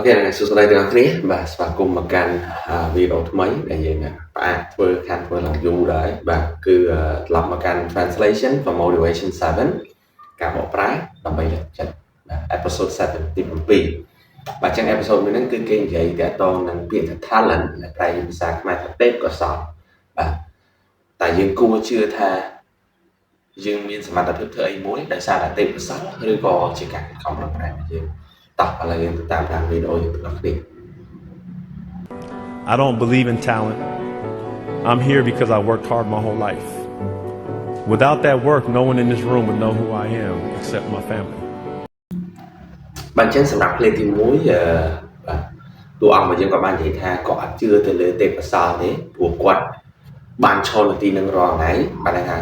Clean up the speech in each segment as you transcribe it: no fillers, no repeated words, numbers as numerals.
OK សួស្តីទាំងអស់គ្នាបាទស្វាគមន៍មកកាន់វីដេអូថ្មីដែលយើងផ្អាកធ្វើខានធ្វើឡើងយូរដែរបាទគឺត្រឡប់មកកាន់ Translation for Motivation 7ការបកប្រែដើម្បីលើកចិត្តបាទ episode 7ទី7បាទចឹង episode មួយហ្នឹងគឺគេនិយាយតាក់ទងនឹងពាក្យថា talent ដែលប្រែជាភាសាខ្មែរថាទេពកោសល្យបាទតែយើងគួរជឿថាយើងមានសមត្ថភាពធ្វើអីមួយដោយសារតែទេពកោសល្យឬក៏ជាការខិតខំប្រឹងប្រែងរបស់យើងតោះឥឡូវយើងទៅតាមដានវីដេអូយើងទាំងអស់គ្នា I don't believe in talent. I'm here because I worked hard my whole life. Without that work, no one in this room would know who I am except my family. បាទអញ្ចឹងសម្រាប់ភ្លេងទី1អឺបាទតួអង្គរបស់យើងក៏បាននិយាយថាក៏អត់ជឿទៅលើទេពកោសល្យទេព្រោះគាត់បានឈរនៅទីនឹងរាល់ថ្ងៃបានន័យថា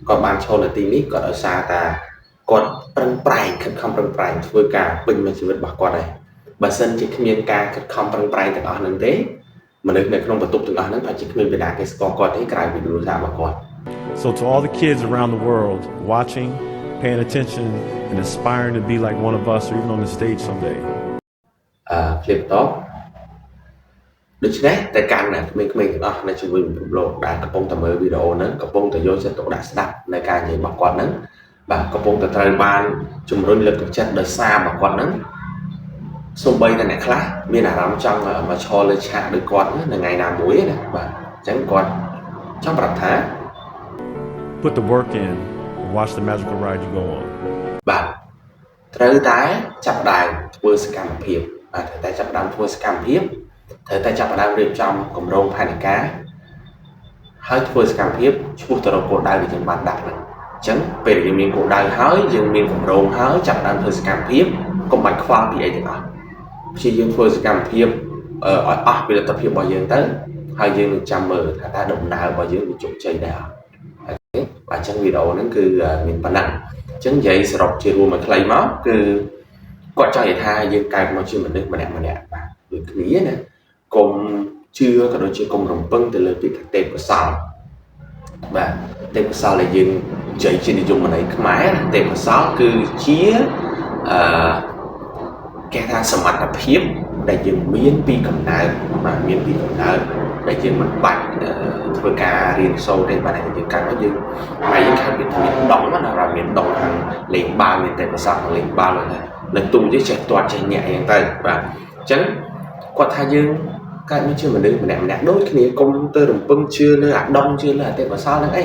គាត់បានឈរនៅទីនេះគាត់ដោយសារតាគាត់ប្រឹងប្រែងខិតខំប្រឹងប្រែងធ្វើការពេញមួយជីវិតរបស់គាត់ហើយបើសិនជាគ្មានការខិតខំប្រឹងប្រែងទាំងអស់ហ្នឹងទេមនុស្សនៅក្នុងបន្ទប់ទាំងអស់ហ្នឹងប្រហែលជាគ្មានពីណាគេស្គាល់គាត់ទេក្រៅពីគ្រួសាររបស់គាត់ So, to all the kids around the world watching, paying attention, and aspiring to be like one of us or even on the stage someday, អឺឃ្លាបន្ទាប់ដូច្នេះតែកាន់តែក្មេងៗទាំងអស់នៅជាមួយពិភពលោកដែលកំពុងតែមើលវីដេអូហ្នឹងកំពុងតែយកចិត្តទុកដាក់ស្ដាប់នៅការនិយាយរបស់គាត់ហ្នឹងបាទកំពុងតែត្រូវបានជំរុញលើកទឹកចិត្តដោយសាររបស់គាត់ហ្នឹងសូម្បីតែអ្នកខ្លះមានអារម្មណ៍ចង់មកឈរលើឆាកដូចគាត់នៅថ្ងៃណាមួយណាបាទអញ្ចឹងគាត់ចង់ប្រាប់ថា put the work in and watch the magical ride you go on. បាទត្រូវតែចាប់ផ្ដើមធ្វើសកម្មភាពបាទត្រូវតែចាប់ផ្ដើមធ្វើសកម្មភាពត្រូវតែចាប់ផ្ដើមរៀបចំគម្រោងផែនការហើយធ្វើសកម្មភាពឆ្ពោះទៅរកគោលដៅដែលយើងបានដាក់ហ្នឹងអញ្ចឹងពេលដែលយើងមានគោលដៅហើយយើងមានគម្រោងហើយចាប់ផ្ដើមធ្វើសកម្មភាពកុំបាច់ខ្វល់ពីអីទាំងអស់ព្យាយាមធ្វើសកម្មភាពឲ្យអស់ពីលទ្ធភាពរបស់យើងទៅហើយយើងនឹងចាំមើលថាតើដំណើររបស់យើងវាជោគជ័យដែរអត់OK បាទអញ្ចឹងវីដេអូហ្នឹងគឺមានប៉ុណ្ណឹងអញ្ចឹងនិយាយសរុបជារួមឲ្យខ្លីមកគឺគាត់ចង់និយាយថាយើងកើតមកជាមនុស្សម្នាក់ម្នាក់បាទដូចគ្នាណាកុំជឿក៏ដូចជាកុំរំពឹងទៅលើពាក្យថាទេពកោសល្យបាទទេពកោសល្យដែលយើងនិយាយជានិយមន័យខ្មែរណាទេពកោសល្យគឺជាអឺគេថាសមត្ថភាពដែលយើងមានពីកំណើតបាទមានពីកំណើតដែលយើងមិនបាច់ធ្វើការរៀនសូត្រទេបាទយើងកើតមកយើងហើយយើងខាត់វាមានដងណាបាទមានដងខាងលេងបាល់មានទេពកោសល្យខាងលេងបាល់ណានៅទូចចេះទាត់ចេះញាក់អីហ្នឹងទៅបាទអញ្ចឹងគាត់ថាយើងកើតមកជាមនុស្សម្នាក់ម្នាក់ដូចគ្នាកុំទៅរំពឹងជឿលើអាដងជឿលើអាទេពកោសល្យហ្នឹងអី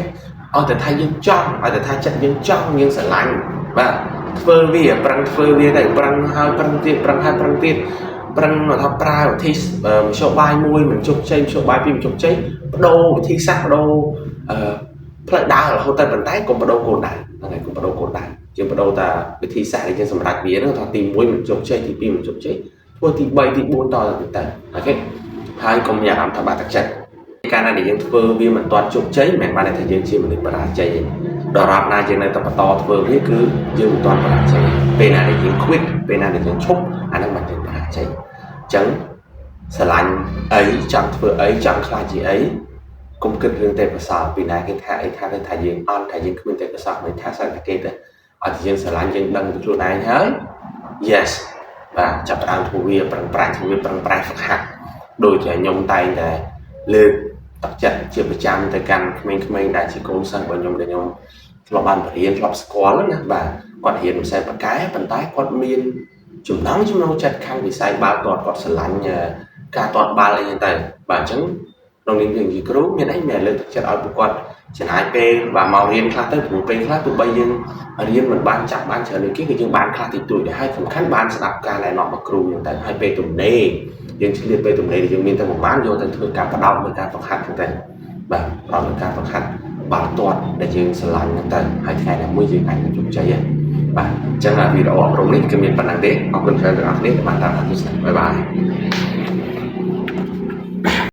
ឲ្យតែថាយើងចង់ឲ្យតែថាចិត្តយើងចង់យើងស្រឡាញ់បាទធ្វើវាប្រឹងធ្វើវាទៅប្រឹងហើយប្រឹងទៀតប្រឹងហើយប្រឹងទៀតប្រឹងថាប្រើវិធីមធ្យោបាយមួយមិនជោគជ័យមធ្យោបាយពីរមិនជោគជ័យបដូរវិធីសាស្ត្របដូរអឺផ្លូវដើររហូតតែប៉ុន្តែកុំបដូរគោលដៅហ្នឹងហើយកុំបដូរគោលដៅយើងបដូរតែវិធីសាស្ត្រដែលយើងសម្រេចវាហ្នឹងថាទី1មិនជោគជ័យទី2មិនជោគជ័យធ្វើទី3ទី4តទៅOK ហើយកុំមានអារម្មណ៍ថាបាក់ទឹកចិត្តកាលណាដែលយើងធ្វើវាមិនទាន់ជោគជ័យមិនមែនបានថាយើងជាមនុស្សបរាជ័យទេដរាបណាយើងនៅតែបន្តធ្វើវាគឺយើងមិនទាន់បរាជ័យពេលណាដែលយើង quit ពេលណាដែលយើងឈប់អាហ្នឹងមិនយើងបរាជ័យអញ្ចឹងស្រឡាញ់អីចង់ធ្វើអីចង់ក្លាយជាអីកុំគិតរឿងទេពកោសល្យពីណាគេថាអីថាទៅថាយើងអន់ថាយើងគ្មានទេពកោសល្យមិនថាស្អីថាគេទៅឲ្យតែយើងស្រឡាញ់យើងដឹងពីខ្លួនឯងហើយ yes បាទចាប់ផ្ដើមធ្វើវាប្រឹងប្រែងធ្វើវាប្រឹងប្រែងហ្វឹកហាត់ដូចជាខ្ញុំតែងតែលើកទឹកចិត្តជាប្រចាំទៅកាន់ក្មេងៗដែលជាកូនសិស្សរបស់ខ្ញុំដែលខ្ញុំធ្លាប់បានបរៀនធ្លាប់ស្គាល់ណាបាទគាត់រៀនមិនសូវប៉ាកែប៉ុន្តែគាត់មានចំណង់ចំណូលចិត្តខាងវិស័យបាល់ទាត់គាត់ស្រឡាញ់ការទាត់បាល់អីហ្នឹងទៅបាទអញ្ចឹងក្នុងនាមយើងជាគ្រូមានអីមានលើកទឹកចិត្តឲ្យពួកគាត់ចំណាយពេលបាទមករៀនខ្លះទៅព្រោះពេលខ្លះទោះបីយើងរៀនមិនបានចាប់បានច្រើនដូចគេគឺយើងបានខ្លះតិចតួចដែរហើយសំខាន់បានស្ដាប់ការណែនាំរបស់គ្រូហ្នឹងទៅហើយពេលទំនេរយើងឆ្លៀតពេលទំនេរដែលយើងមានតែប្រហែលយកទៅធ្វើការផ្ដោតលើការហ្វឹកហាត់ហ្នឹងទៅបាទផ្ដោតលើការហ្វឹកហាត់បាល់ទាត់ដែលយើងស្រឡាញ់ហ្នឹងទៅហើយថ្ងៃណាមួយយើងអាចនឹងជោគជ័យបាទអញ្ចឹងវីដេអូអប់រំនេះគឺមានប៉ុណ្ណឹងទេអរគុណច្រើនទាំងអស់គ្នាដែលបានតាមដានទស្សនាbye bye.